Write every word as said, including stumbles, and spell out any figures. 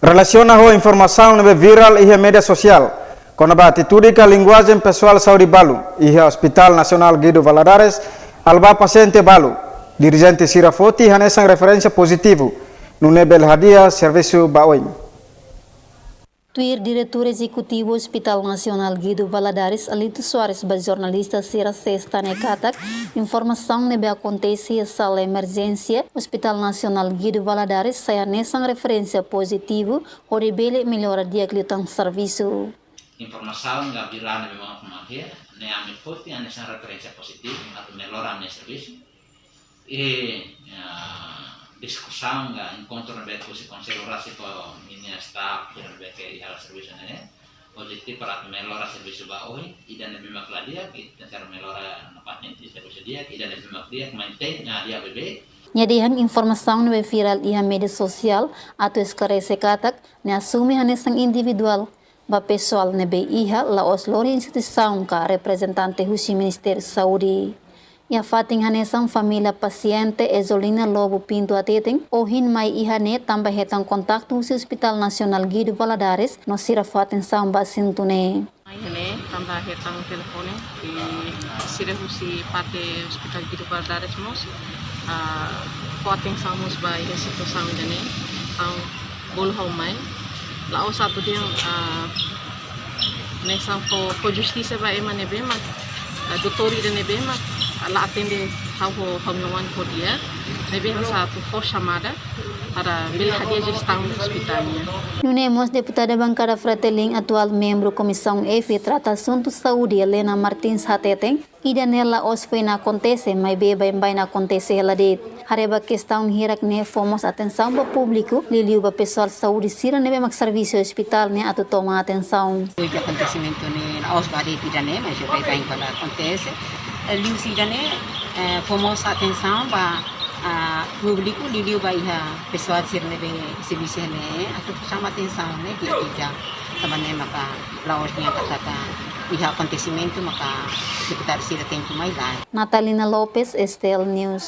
Relasiona ho informasaun ne'ebé virál iha média sosiál kona-ba atitude ka linguajen pesoál saúde balu iha Hospital Nasionál Guido Valadares, alba pasiente balu, dirijente sira foti hanesan referénsia pozitivu, nune'e bele hadi'a servisu ba oin. Tuir Diretór Ezekutivu Hospital Nasionál Guido Valadares, Alito Soares, ba jornalista sira Sesta ne'e katak, informasaun ne'ebé akontese iha sala emerjénsia Hospital Nasionál Guido Valadares sai hanesan referénsia pozitivu hodi bele mellora di'ak liután servisu. Informasaun ne'ebé virál ne'e memang aku makia, ne'e ami foti hanesan referénsia pozitivu atu mellora ami-nia servisu. I, ya, diskusaun ka enkontru ne'ebé husi konsellu rasik ho ninia staf sira ne'ebé ke iha servisu ne'e, objetivu para atu mellora servisu ba oin, ida ne'ebé mak la di'ak, ita tenta mellora nafatin servisu di'ak, ida ne'ebé mak di'ak, maintain, nah, di'ak beibeik. Nia dehan informasaun ne'ebé virál iha média sosiál atu esklarese katak, ne'e asume hanesan individuál ba pesoál ne'ebé iha, la'ós lori instituisaun ka reprezentante husi Ministériu Saúde. Iha fatin hanesan família pasiente Ezolina Lobo Pinto hateten, ohin mai iha ne'e tanba hetan kontaktu husi Hospital Nasionál Guido Valadares no sira fó atensaun ba asuntu ne'e. Mai iha ne'e tanba hetan telefone, i sira husi parte Hospital Guido Valadares mós, ah, fó atensaun mós ba iha situasaun ida-ne'e. Entaun, bolu ha'u mai, la'ós atu dehan, ah, hanesan fó, fó justisa ba ema ne'ebé mak, ah, doutór ida ne'ebé mak, ah, la atende ha'u ho, ha'u-nia oan ho di'ak, ne'ebé hanesan atu fó xamada para bele hadi'a jestaun hospital nian. Nune'e mós deputada bankada Fretilin, atuál membru Komisaun F, trata asuntu saúde, Helena Martins hateten, ida-ne'e la'ós foin akontese, maibé baibain akontese hela de'it. Haree ba kestaun hirak ne'e fó mós atensaun ba públiku, liuliu ba pesoál saúde sira ne'ebé mak servisu hospital ne'e atu toma atensaun. Depois de akontesimentu ne'e, la'ós ba de'it ida-ne'e, mas baibain kuandu akontese. Eh, liuhusi ida-ne'e, eh, fó mós atensaun ba, ah, públiku, liuliu ba iha pesoál sira ne'ebé servisu ne'e, atu fó xama atensaun ne'e di'ak ida. Tanba ne'e maka la'ós dehan katak iha akontesimentu maka deputadu sira tenke mai, lae. Natalina Lopes, S T L News.